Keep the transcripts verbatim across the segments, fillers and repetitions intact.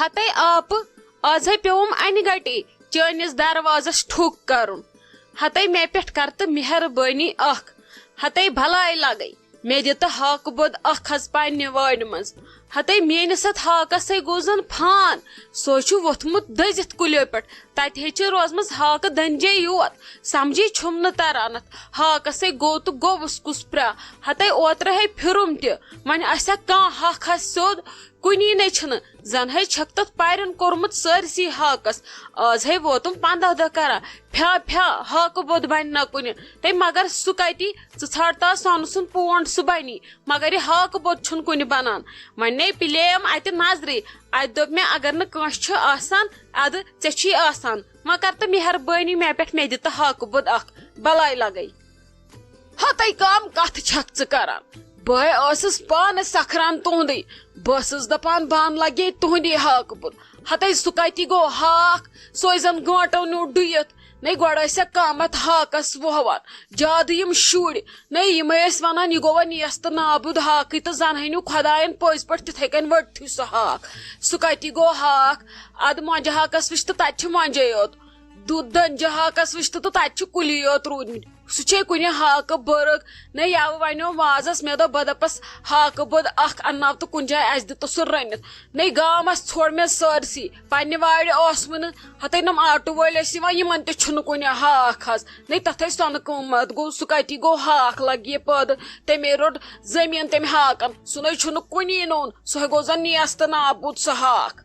ہتے آپہٕ، آزے پیوم انہِ گٹی چٲنِس دروازس ٹھُک کرُن۔ ہتے مےٚ پٮ۪ٹھ کر تہٕ مہربٲنی اکھ، ہتے بلاے لگے۔ مےٚ دِ تہٕ ہاکہٕ بود اکھ حظ پننہِ وارِ منٛز۔ ہتے میٲنِس اتھ ہاکس ہے گوٚو زن فان، سُہ ہے چھُ ووٚتھمُت دٔزِتھ کُلیو پٮ۪ٹھ۔ تتہِ ہے چھِ روزمٕژ ہاکہٕ دٔنجے یوت، سمجھی چھُم نہٕ تران اتھ۔ ہاکس ہے گوٚو تہٕ گوٚوُس کُس پرٛاہ۔ ہتے اوترٕ ہے پھِرُم تہِ، وۄنۍ آسہِ ہا کانٛہہ ہاکھ ہا سیوٚد، کُنی نے چھُنہٕ۔ زن ہے چھکھ تتھ پرٮ۪ن کوٚرمُت سٲرسٕے ہاکس۔ آز ہے ووتُم پنٛداہ دۄہ کران، پھیا پھیا، ہاکہٕ بود بنہِ نہ کُنہِ۔ تٔمۍ مگر سُہ کتی؟ ژٕ ژھانڈ تہٕ سۄنہٕ سُنٛد پونڈ، سُہ بنی، مگر یہِ ہاکہٕ بود چھُنہٕ کُنہِ بنان۔ وۄنۍ نے پِلییم اتہِ نظرٕے۔ اتہِ دوٚپ مےٚ، اگر نہٕ کٲنٛسہِ چھُ آسان، ادٕ ژےٚ چھُے آسان۔ وۄنۍ کر تہٕ مہربٲنی مےٚ پٮ۪ٹھ، مےٚ دِ تہٕ ہاکہٕ بود اکھ، بلاے لگے۔ ہتے کم کتھ چھکھ ژٕ کران؟ بہٕ ہے ٲسٕس پانہٕ سکھران تُہُندٕے۔ بہٕ ٲسٕس دپان، بہٕ انہٕ لگے تُہُندی ہاکہٕ بود۔ ہتے سُہ کتی گوٚو ہاکھ؟ سُہ ہے زن گٲنٹو نیوٗ ڈُیِتھ۔ نے گۄڈٕ ٲسۍ کم اتھ ہاکس وۄہوان۔ زیادٕ یِم شُرۍ۔ نے یِمے ٲسۍ ونان، یہِ گوٚوا نیست نابود ہاکٕے، تہٕ زن ہٲنِو خۄداین پٔزۍ پٲٹھۍ تِتھے کٔنۍ ؤٹتھٕے سُہ ہاکھ۔ سُہ کتی گوٚو ہاکھ؟ ادٕ مۄنجہِ ہاکس وٕچھ تہٕ تتہِ چھِ مۄنجے یوت۔ دُ-، دٔنجہِ ہاکس وٕچھ تہٕ، تہٕ تتہِ چھِ کُلی یوت روٗدمٕتۍ۔ سُہ چھے کُنہِ ہاکہٕ بٔرٕگ۔ نے یاوٕ ونیو وازس، مےٚ دوٚپ، بہٕ دپس، ہاکہٕ بود اکھ انناو تہٕ کُنہِ جایہِ اسہِ دِ تہٕ سُہ رٔنِتھ۔ نے گامس ژھوٚڑ مےٚ سٲرسٕے۔ پننہِ وارِ اوسمُے نہٕ۔ ہتے نۄم آٹوٗ وٲلۍ ٲسۍ یِوان، یِمن تہِ چھُنہٕ کُنہِ ہاکھ حظ۔ نے تتھے سۄنہٕ قۭمتھ گوٚو، سُہ کتی گوٚو ہاکھ لگہِ یہِ پٲدٕ؟ تٔمے روٚٹ زٔمیٖن تٔمۍ ہاکن، سُہ نے چھُنہٕ کُنی نوٚن، سُہ ہے گوٚو زن نیست نابود سُہ ہاکھ۔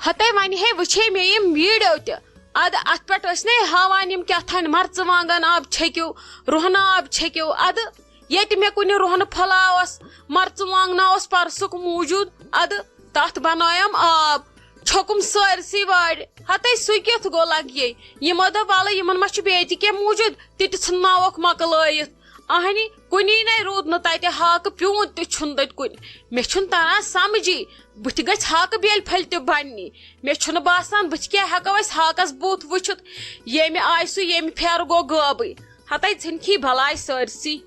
ہتے وۄنۍ ہے وٕچھے مےٚ یِم ویٖڈیو تہِ۔ ادٕ اتھ پٮ۪ٹھ ٲسۍ نے ہاوان یِم کیٛاہ تھانۍ مرژٕوانٛگن آب چھٔکِو، رۄہنہٕ آب چھٔکِو۔ ادٕ ییٚتہِ مےٚ کُنہِ رۄہنہٕ پھۄلاوس، مرژٕوانٛگنا اوس پرسُک موٗجوٗد، ادٕ تتھ بنٲیم آب، چھوٚکُم سٲرسٕے وارِ۔ ہتے سُہ کیُتھ گوٚو لگیے؟ یِمو دوٚپ، ولہٕ یِمن ما چھُ بیٚیہِ تہِ کینٛہہ موٗجوٗد، تہِ تہِ ژھٕنناوکھ مۄکلٲیِتھ۔ اہنی، کُنی نے روٗد نہٕ تتہِ ہاکہٕ پیوٗنت تہِ چھُنہٕ تتہِ کُنہِ۔ مےٚ چھُنہٕ تران سمجھی، بٕتھِ گژھِ ہاکہٕ بیلہِ پھلۍ تہِ بننی۔ مےٚ چھُنہٕ باسان، بٕتھِ کیٛاہ ہٮ۪کو أسۍ ہاکس بُتھ وٕچھِتھ؟ ییٚمہِ آیہِ سُہ ییٚمہِ پھیرٕ گوٚو غٲبٕے۔ ہتے ژھٕنکھی بلاے سٲرسٕے۔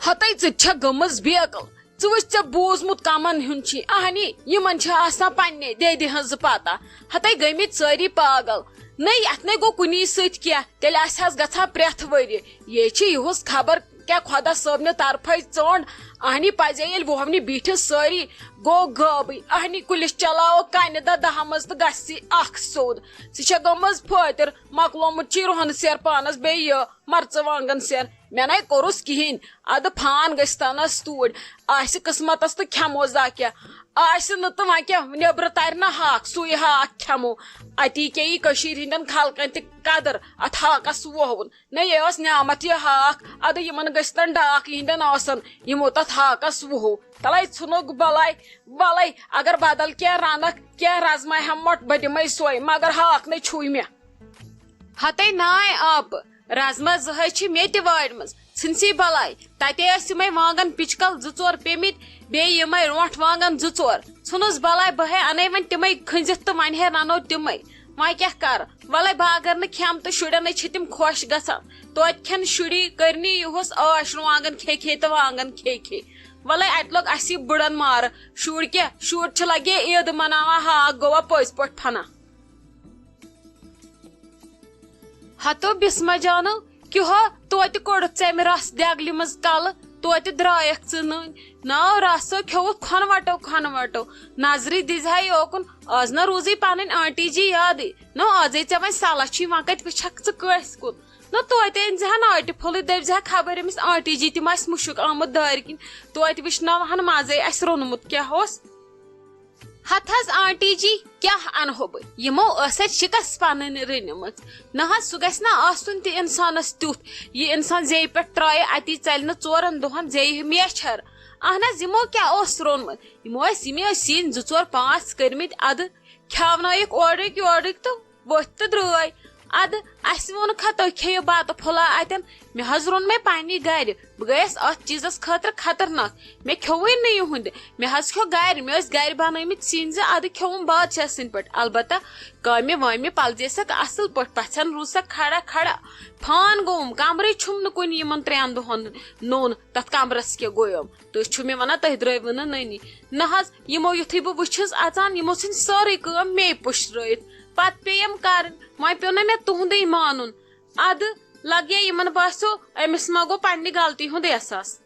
ہتے ژٕ تہِ چھکھ گٔمٕژ بیقل۔ ژٕ وٕچھ، ژےٚ بوٗزمُت کمن ہُنٛد چھی؟ اہنی، یِمن چھِ آسان پننہِ دیدِ ہٕنٛز پتہ۔ ہتے گٔمٕتۍ سٲری پاگل۔ نٔے، اتھ نے گوٚو کُنی سۭتۍ کینٛہہ، تیٚلہِ آسہِ ہس گژھان پرٛٮ۪تھ ؤرِ۔ یے چھِ یِہُس خبر کیٛاہ خۄدا صٲبنہِ طرفے ژونٛڈ۔ اہنی پزے ییٚلہِ وُہونی بیٖٹھِس سٲری گوٚو غٲبٕے۔ اہنی کُلِس چلاوو کنہِ دہ دہمٕژ تہٕ گژھِ اکھ سیوٚد۔ ژٕ چھےٚ گٔمٕژ پھٲتِر، مۄکلومُت چھی رۄہنہٕ سیر پانس بیٚیہِ یہِ مرژٕوانٛگن سیر۔ مےٚ نے کوٚرُس کِہیٖنۍ۔ ادٕ فان گٔژھۍ تنس توٗرۍ۔ آسہِ قٕسمتس تہٕ کھٮ۪مو زا کیٛاہ۔ آسہِ نہٕ تہٕ وۄنۍ کیٛاہ، نیٚبرٕ ترِ نہ ہاکھ، سُے ہاکھ کھٮ۪مو۔ اتی کیٛاہ یی کٔشیٖرِ ہٕنٛدٮ۪ن خلقن تہِ قدر اتھ ہاکس ووہُن۔ نہ، یہِ ٲس نعمت یہِ ہاکھ، ادٕ یِمن گٔژھۍ تن ڈاکھ یِہنٛدٮ۪ن ٲسن، یِمو تتھ ہاکس وُہو۔ تلے ژھُنُکھ بلاے، ولے اگر بدل کینٛہہ رنکھ، کینٛہہ رزما ہٮ۪مہٕ مۄٹ، بہٕ دِمے سۄے، مگر ہاکھ نے چھُے مےٚ۔ ہتے ناے آپہٕ، رزما زٕ ہے چھِ مےٚ تہِ وارِ منٛز، ژھٕنسی بلاے۔ تتے ٲسۍ یِمے وانگن پِچکل زٕ ژور پیمٕتۍ، بیٚیہِ یِمے رونٹھ وانگن زٕ ژور۔ ژھٕنُس بلاے، بہٕ ہے انے وۄنۍ تِمے کھٔنزِتھ تہٕ وۄنۍ ہے رنو تِمے۔ وۄنۍ کیٛاہ کرٕ؟ ولے بہٕ اگر نہٕ کھٮ۪مہٕ تہٕ شُرٮ۪ن ہے چھِ تِم خۄش گژھان۔ توتہِ کھٮ۪ن شُری، کٔرنی یِہُس عٲش رُوانٛگن کھے کھے تہٕ وانٛگن کھے کھے۔ ولے اتہِ لوٚگ اسی بُڑن مارٕ۔ شُرۍ کیٛاہ، شُرۍ چھِ لگے عیٖد مناوان، ہاکھ گوٚوا پٔزۍ پٲٹھۍ فنا۔ ہتو بسمہ جانو، کیُہو توتہِ کوٚڑُتھ ژےٚ امہِ رس دٮ۪گلہِ منٛز کلہٕ، توتہِ درٛایکھ ژٕ نٔنۍ۔ ناو رسو کھیوٚوُتھ کھۄنہٕ وٹو کھۄنہٕ وٹو۔ نظرِ دِژ ہا یوکُن، از نہ روٗزٕے پنٕنۍ آنٹی جی یادٕے۔ نہ، ازے ژےٚ وۄنۍ صلاح چھُے، وۄنۍ کتہِ وٕچھکھ ژٕ کٲنٛسہِ کُن؟ نہ، توتہِ أنۍ زِ ہا ناٹہِ پھوٚلٕے، دٔپۍ زِ ہا خبر أمِس آنٹی جی تہِ ما آسہِ مُشُک آمُت دارِ کِنۍ، توتہِ وٕچھناوہن منٛزے اَسہِ روٚنمُت کیٛاہ اوس۔ ہتہٕ حظ آنٹی جی، کیٛاہ انہو بہٕ؟ یِمو ٲس اَتہِ شِکس پنٕنۍ رٔنمٕژ۔ نہ حظ، سُہ گژھِ نہ آسُن تہِ انسانس تیُتھ۔ یہِ انسان زیٚیہِ پٮ۪ٹھ ترٛایہِ اَتی، ژلہِ نہٕ ژورن دۄہن زیٚیہِ میچھر۔ اہن حظ، یِمو کیٛاہ اوس روٚنمُت؟ یِمو ٲسۍ، یِمے ٲسۍ سِنۍ زٕ ژور پانٛژھ کٔرمٕتۍ ادٕ۔ کھیاونٲیِکھ اورٕکۍ یورٕکۍ تہٕ ؤتھۍ تہٕ درٛٲے۔ ادٕ اسہِ ووٚنکھا تُہۍ کھیٚیِو بتہٕ پھوٚلہ اتٮ۪ن؟ مےٚ حظ روٚن مےٚ پننہِ گرِ۔ بہٕ گٔیس اتھ چیٖزس خٲطرٕ خطرناک۔ مےٚ کھیوٚوٕے نہٕ یِہُنٛد۔ مےٚ حظ کھیوٚو گرِ، مےٚ ٲسۍ گرِ بنٲومٕتۍ سِنۍ زِ ادٕ کھیوٚوُم بادشاہ سٕنٛدۍ پٲٹھۍ۔ البتہ کامہِ وامہِ پلزیسکھ اصل پٲٹھۍ، پژھٮ۪ن روٗزسکھ کھڑا کھڑا۔ فان گوٚوُم، کمرٕے چھُم نہٕ کُنہِ یِمن ترٛٮ۪ن دۄہن نوٚن تتھ کمرس کیٛاہ گوٚیوم۔ تُہۍ چھِو مےٚ ونان تُہۍ درٛٲیوٕ نہٕ نٔنی؟ نہ حظ، یِمو یُتھُے بہٕ وٕچھِس اژان، یِمو ژھٕنۍ سٲرٕے کٲم مے پُشرٲیِتھ۔ پتہٕ پیٚیم کرٕنۍ۔ وۄنۍ پیوٚو نہ مےٚ تُہُنٛدُے مانُن۔ ادٕ لگیا یِمن باسیو أمِس ما گوٚو پننہِ غلطی ہُنٛد احساس۔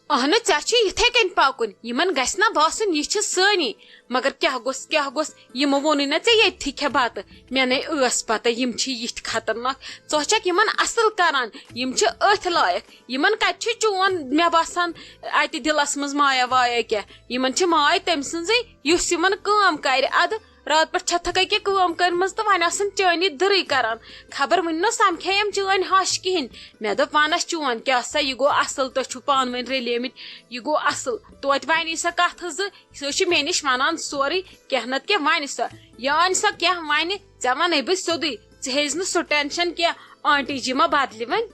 اہنُو، ژےٚ چھُے یِتھے کٔنۍ پکُن، یِمن گژھِ نہ باسُن یہِ چھِ سٲنی۔ مگر کیٛاہ گوٚژھ، کیٛاہ گوٚژھ، یِمو ووٚنُے نہ ژےٚ ییٚتتھٕے کھےٚ بتہٕ۔ مےٚ نے ٲس پتہ یِم چھِ یِتھۍ خطرناک۔ ژٕ چھکھ یِمن اصل کران، یِم چھِ أتھۍ لایق۔ یِمن کتہِ چھُ چون، مےٚ باسان، اتہِ دِلس منٛز مایا وایا کینٛہہ۔ یِمن چھِ ماے تٔمۍ سٕنٛزٕے، یُس یِمن کٲم کرِ۔ ادٕ راتہٕ پٮ۪ٹھ چھتھکے کہِ کٲم کٔرمٕژ تہٕ وۄنۍ آسن چٲنی دٕرٕے کران۔ خبر وٕنہِ نہ سمکھے أمۍ چٲنۍ ہش کِہینۍ۔ مےٚ دوٚپ، ونس چون کیٛاہ سا، یہِ گوٚو اصل، تُہۍ چھِو پانہٕ ؤنۍ رلیمٕتۍ، یہِ گوٚو اصل۔ توتہِ ونے سۄ کتھٕ زٕ، سُہ چھِ مےٚ نِش ونان سورُے، کینٛہہ نتہٕ کینٛہہ ونہِ سۄ۔ یہِ انہِ سۄ کینٛہہ ونہِ، ژےٚ ونَے بہٕ سیوٚدُے، ژٕ ہیٚزِ نہٕ سُہ ٹینشن کینٛہہ، آنٹی جی ما بدلہِ وۄنۍ۔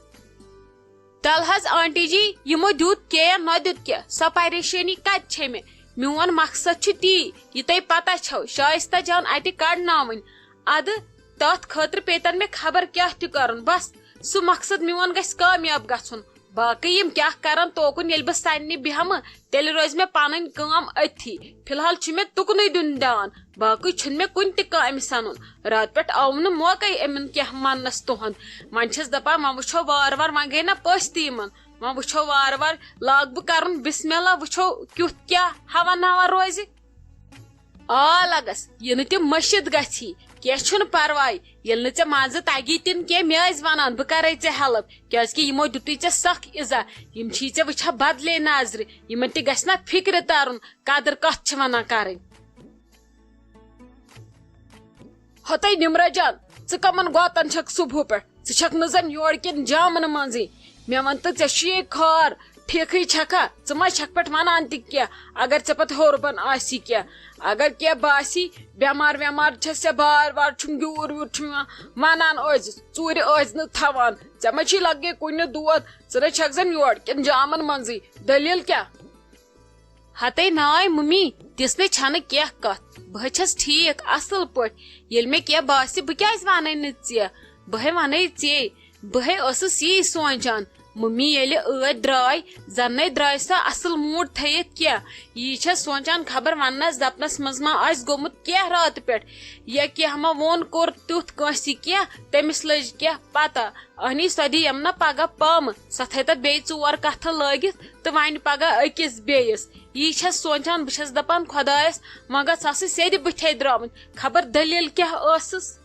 تَلہٕ حظ آنٹی جی، یِمو دیُت کینٛہہ نہ دیُت کینٛہہ، سۄ پریشٲنی کتہِ چھے مےٚ؟ میون مقصد چھُ تی، یہِ تۄہہِ پتہ چھو، شایستہ جان اتہِ کڑناوٕنۍ۔ ادٕ تتھ خٲطرٕ پیٚتن مےٚ خبر کیٛاہ تہِ کرُن، بس سُہ مقصد میون گژھِ کامیاب گژھُن۔ باقٕے یِم کیٛاہ کرن توکُن ییٚلہِ بہٕ سننہِ بیٚہمہٕ، تیٚلہِ روزِ مےٚ پنٕنۍ کٲم أتھی۔ فی الحال چھُ مےٚ تُکنُے دیُن دیان، باقٕے چھُنہٕ مےٚ کُنہِ تہِ کامہِ سنُن۔ راتہٕ پٮ۪ٹھ آوُم نہٕ موقعے یِمن کینٛہہ وننس تُہُنٛد۔ وۄنۍ چھَس دپان، وۄنۍ وٕچھو وارٕ وارٕ، وۄنۍ گٔے نہ پٔژھۍ تہِ یِمن۔ وۄنۍ وٕچھو وارٕ وارٕ، لاگ بہٕ کرُن بسم اللہ، وٕچھو کیُتھ کیٛاہ ہوا نوا روزِ۔ آ لگس، یہِ نہٕ تہِ مٔشِتھ گژھی، کینٛہہ چھُنہٕ پرواے۔ ییٚلہِ نہٕ ژےٚ منٛزٕ تگی تہِ نہٕ کینٛہہ، مےٚ ٲسۍ ونان، بہٕ کرے ژےٚ ہیلپ، کیٛازِ کہِ یِمو دیُتُے ژےٚ سخ ایزا۔ یِم چھی ژےٚ وٕچھان بدلے نظرِ، یِمن تہِ گژھِ نہ فکرِ ترُن، قدر کتھ چھِ ونان کرٕنۍ۔ ہتے نمرہ جان، ژٕ کمن گوتن چھکھ صبحہٕ پٮ۪ٹھ؟ ژٕ چھکھ نہٕ زن یورٕ کٮ۪ن جامن منٛزٕے۔ مےٚ ون تہٕ، ژےٚ چھُیے خار، ٹھیکھٕے چھکھا؟ ژٕ ما چھکھ پٮ۪ٹھ ونان تہِ کینٛہہ؟ اگر ژےٚ پتہٕ ہیوٚر بۄن آسی کینٛہہ، اگر کینٛہہ باسی، بٮ۪مار وٮ۪مار چھس ژےٚ بار بار چھُم گیوٗر ویوٗر چھُم یِوان، ونان ٲسۍ زِ، ژوٗرِ ٲسۍ نہٕ تھاوان۔ ژےٚ ما چھی لگے کُنہِ دود؟ ژٕ نے چھکھ زن یورٕ کٮ۪ن جامن منٛزٕے۔ دٔلیٖل کیٛاہ؟ ہتے ناے ممی، تِژھ نے چھنہٕ کینٛہہ کتھ۔ بہٕ ہے چھس ٹھیٖک، اصل پٲٹھۍ۔ ییٚلہِ مےٚ کینٛہہ باسہِ، بہٕ کیازِ ونَے نہٕ ژےٚ؟ بہٕ ہے ونَے ژے۔ بہٕ ہے ٲسٕس یی سونٛچان۔ ممی ییٚلہِ ٲدۍ درٛاے، زن نے درٛاے سۄ اصل موٗڈ تھٲیِتھ کینٛہہ۔ یی چھس سونٛچان، خبر وننس دپنس منٛز ما آسہِ گوٚمُت کینٛہہ راتہٕ پٮ۪ٹھ، یا کینٛہہ ما ووٚن کوٚر تیُتھ کٲنٛسہِ کینٛہہ، تٔمِس لٔج کینٛہہ پتہ۔ اہنی، سۄ دِیَم نہ پگاہ پامہٕ، سۄ تھٲے تتھ بیٚیہِ ژور کتھٕ لٲگِتھ تہٕ ونہِ پگاہ أکِس بیٚیِس۔ یی چھَس سونٛچان، بہٕ چھَس دپان، خۄدایَس، وۄنۍ گژھ آسٕنۍ سیٚدِ بٕتھے درٛامٕتۍ، خبر دٔلیٖل کیٛاہ ٲسٕس۔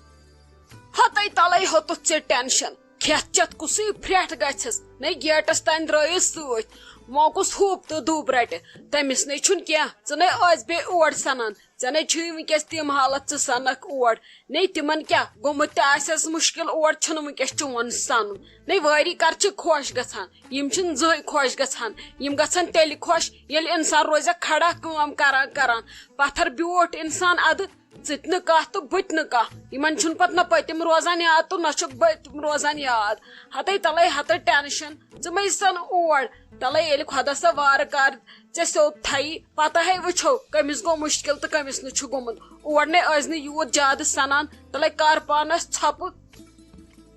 ہتے تلے ہوٚتُتھ ژےٚ ٹینشن، کھٮ۪تھ چٮ۪تھ کُسٕے پھرٛٹھ گژھٮ۪س، نے گیٹس تام درٛٲیِس سۭتۍ، وۄنۍ کُس ہوٗپ تہٕ دوٗب رٹہِ؟ تٔمِس نے چھُنہٕ کینٛہہ، ژٕ نے ٲسۍ بیٚیہِ اور سنان، ژےٚ نے چھُے وٕنکیٚس تِم حالت، ژٕ سنکھ اور۔ نے تِمن کیٛاہ گوٚمُت تہِ آسٮ۪س مُشکِل، اور چھُنہٕ وٕنکیٚس چون سنُن۔ نے وٲری کر چھِ خۄش گژھان، یِم چھِنہٕ زٕہٕے خۄش گژھان۔ یِم گژھن تیٚلہِ خۄش، ییٚلہِ انسان روزِ کھڑا کٲم کران کران۔ پتھر بیوٗٹھ انسان ادٕ، ژٕ تہِ نہٕ کانٛہہ تہٕ بہٕ تہِ نہٕ کانٛہہ۔ یِمن چھُنہٕ پتہٕ نہ پٔتِم روزان یاد تہٕ نہ چھُکھ بہٕ تِم روزان یاد۔ ہتے تلے ہتے ٹینشن، ژٕ مہ سن اور۔ تلے ییٚلہِ خۄدا سا وارٕ کار ژےٚ سیوٚد تھایی، پتہٕ ہے وٕچھو کٔمِس گوٚو مُشکِل تہٕ کٔمِس نہٕ چھُ گوٚمُت۔ اور نے ٲسۍ نہٕ یوٗت زیادٕ سنان، تلے کر پانس ژھۄپہٕ۔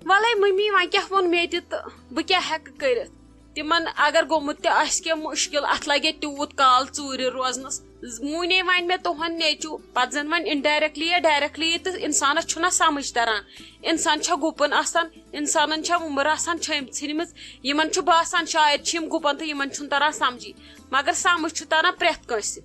ولے ممی، وۄنۍ کیٛاہ ووٚن مےٚ تہِ تہٕ بہٕ کیٛاہ ہٮ۪کہٕ کٔرِتھ؟ تِمن اگر گوٚمُت تہِ آسہِ کینٛہہ مُشکِل، اتھ لگہِ تیوٗت کال ژوٗرِ روزنس۔ وُنے وۄنۍ مےٚ تُہنٛد نیٚچو، پتہٕ زن وۄنۍ indirectly یا directly تہٕ انسانس چھُنہ سمجھ تران۔ انسان چھا گُپن آسان، انسانن چھا وُمبر آسان چھٲمۍ ژھٕنمٕژ؟ یِمن چھُ باسان شاید چھِ یِم گُپن تہٕ یِمن چھُنہٕ تران سمجھی، مگر سمجھ چھُ تران پرٛٮ۪تھ کٲنٛسہِ۔